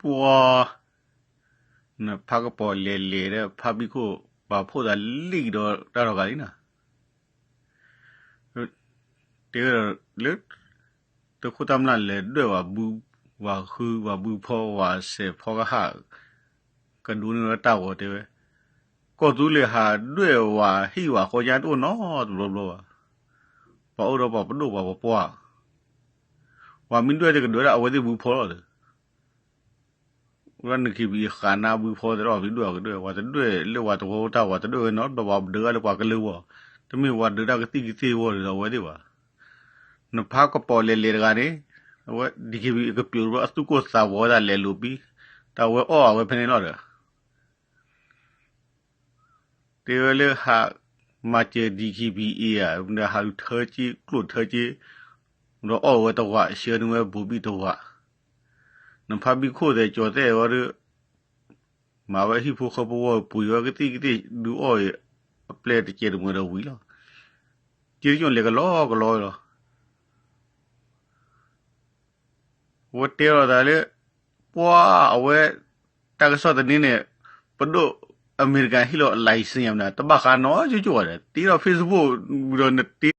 ပှၤ နဖးကပီၤလဲၤလဲၤဒီး ဖးဘံၣ်ခိၣ် ပှၤဖှိၣ်သးလံၣ်ဒီးတၢ်ထီၣ်ကးလံနီၤ. တဲဝဲဒီးလၢ သုးခိၣ်တၢ်မျၢ်လဲၤဒွဲၣ်ဝဲဘု ဝဲဃု ဝဲဘုဖီ ဝဲစဲးဖီကဟၣ် ကဒိးန့ၢ်ဝဲတၢ်ဂီၤတဲဝဲ, ကီၢ်သူလ့ၤဟးဒွဲၣ်ဝဲဟံၣ်ဝဲဃီညါတအိၣ်နီတဘျီဘျီဘၣ်. ပှၤအိၣ်ဒီးပှၤပဒိၣ်ပှၤပပှၢ် ပှၤမ့ၢ်ဒွဲၣ်တကဒွဲၣ်ဒၣ်အဝဲသ့ၣ်ဘုဖီလီၤဒီး ဝဲဒၣ် နက့ဘံ ဃာ်နါဘုဖီသ့ၣ်ဒီး ပှၤမ့ၢ်ဒွဲၣ်အီၤကဒွဲၣ် ပှၤတဒွဲၣ်လၢပှၤသဝီတၢ် ပှၤတဒွဲၣ်ဝဲနီတဘျီ ပှၤဒုးတၢ်လၢပှၤကလုာ်ဝဲ, တမ့ၢ်ပှၤဒုးတၢ်ကသံၣ်ကသ့ဝဲဒီးအဝဲသ့ၣ်ဘၣ်. နဖးကပီၤလဲၤလဲၤတဂၤန့ၣ် အဝဲ ဒံက့ဘံ ကပျိၤတဘျီ အသူၣ်ကိၢ်သးဂီၤဝဲဒၣ်လဲၤလိာ်ပံ တၢ်ဝဲအီၣ်အဝဲဖဲန့ၣ်လီၤဒီး တဲဝဲလၢဟးမၤစၢၤ ဒံက့ဘံ အံၤဧါ, ဒီးဟးလူၤထၢက့ ကျိၣ်ထၢက့ ဒီးအီၣ်ဝဲတဝး ဆှၢန့ၢ်ဝဲဘိၤဘံၣ်တဝး, နဖးဘံၣ်ခိၣ်သဲးကၠီၤသဲးဝဲဒီး မၤဝဲဟံၣ်ဖိဃီဖိဝဲ ပှ့ၤဝဲကသံၣ်ကသ့ၣ်ဒုးအီၣ်အံၤ အပျဲၢ်တကဲးတမှဲၤဒီးဝံၤလီၤ. က့တကၠိၣ်လဲၤကလီကလီလီၤ. အဝဲတဲလီၤသးလၢ ပှၤအဝဲ တၢ်ကစီၣ်တနံၤန့ၣ် ပဒိၣ်အမဲရကၤဟ့ၣ်လီၤ license မနုၤ တဘၣ်ဃးနီကၠိကၠိဘၣ်ဒီး တ့ထီၣ် Facebook ဒီးနတ့